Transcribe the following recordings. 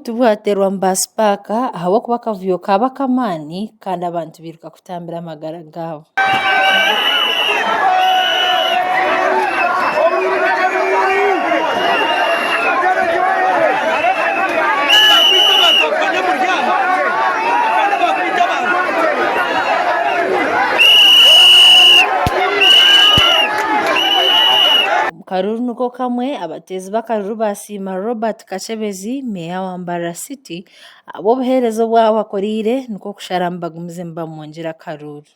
tibwateerwa mu baasi paaka ahabw'okuba akavuyo kaaba ak'amaani kandi abantu bairuka kutambira amagara gaabo. Omu karuuru niko kamwe, abateezi b'akaruuru baasiima Robert Kakyebezi, Meeya wa Mbarara City ahabw'obuheereza obu abakoreire nikwo kusharamu bagumize nibamwongyera akaruuru.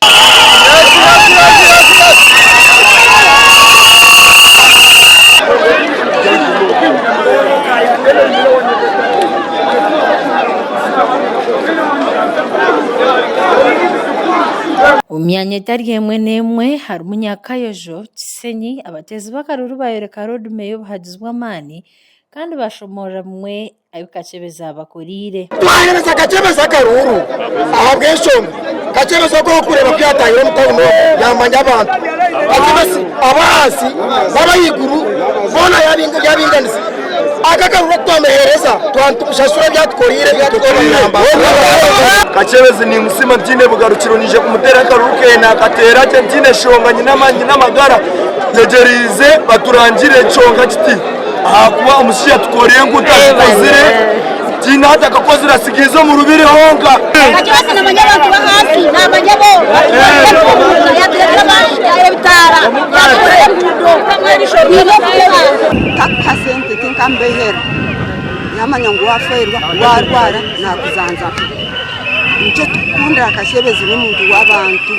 Omu myanya etari emwe n'emwe harimu Nyakayojo, Kisenyi, abateezi b'akaruuru baayoreka roodi meeya obuhagizi bw'amaani kandi baashomoorora bimwe ebi Kakyebezi abakoreire. Twaheereza Kakyebezi akaruuru ahabw'enshonga Kakyebezi ogu orikureeba ku yaatahire omu tawuni omu yaamanya abantu. Kakyebezi ab'ahansi n'ab'ahaiguru boona yaabinganisa. Aka akaruuru aku twamuheereza twaba nitumushashura ebi atukoreire ebi Kakyebezi nimusiima ntiine bugarukiro niija kumuteera akaruuru ke naakateera gye ntiine shonga nyine amaani nyine amagara ntegyereize baturangire kyonka kiti. Ahakuba omushaija atukorire enguuto azikozire, tihaine ahu atakakozire atsigaize omu rubiri honka. Kakyebezi namanya abantu b'ahansi, namanya bo yatureetera amaizi, ebitaara, yatukorera enguudo, twine okureeba. Takuha sente tinkamubeiherera yamanya ngu wafeerwa warwara nakuzanzaba nikyo tukukundira Kakyebezi n'omuntu w'abantu.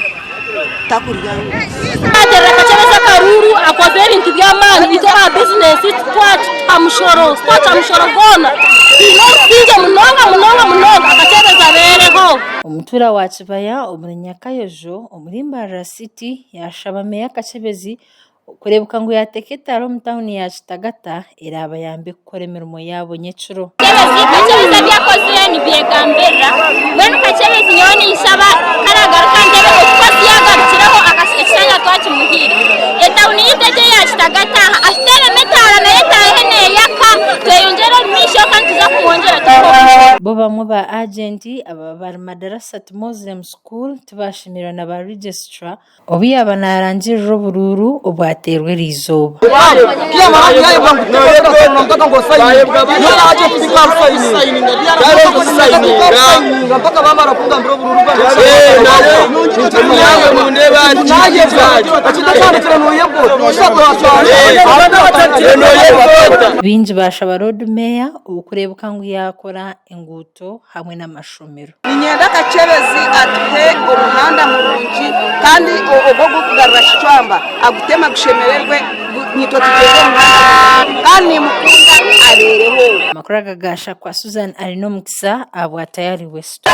takurya nguzi. Twaterera Kakyebezi akaruuru akozire ebintu by'amaani itwe aba bizinesi titwakita mushoro titwakita mushoro gwona twine obusingye munonga munonga munonga Kakyebezi abeereho. Omutuura wa Kibaya omuri Nyakayojo omuri Mbarara City yaashaba Meeya Kakyebezi Kureebeka ngu yaateeka etaara omu tauni ya Kitagata eraabayambe kukora emirimo yaabo nyekiro. Kakyebezi ebi akozire nibyegambirira mbwenu Kakyebezi nyowe ninshaba karagaruka aha ntebe oku yagarukireho ekishanja twakimuhaire etawuni yaitu egi eya Kitagata atuteeremu etaara nayo etaahe neyaka tweyongyere omu maisho kandi nituza kumwongyera tumuhe. Bo bamwe ba agenti aba bari Madarasat Muslim School tibashemererwa na ba registrar Obu yaaba naarangirira oburuuru obwateerwa eriizooba. Baingi baashaba Loodi Meeya okureebeka ngu yaakora enguuto hamwe n'amashomero. Niinyenda Kakyebezi atuhe omuhanda murungi kandi ogwo ogurikugarura Kicwamba aguteme gushemererwe naitwe tugyende omu muhanda murungi kandi nimukunda abeereho. Amakuru aga gaashakwa Susan Arinomukisa ahabwa Tayari West.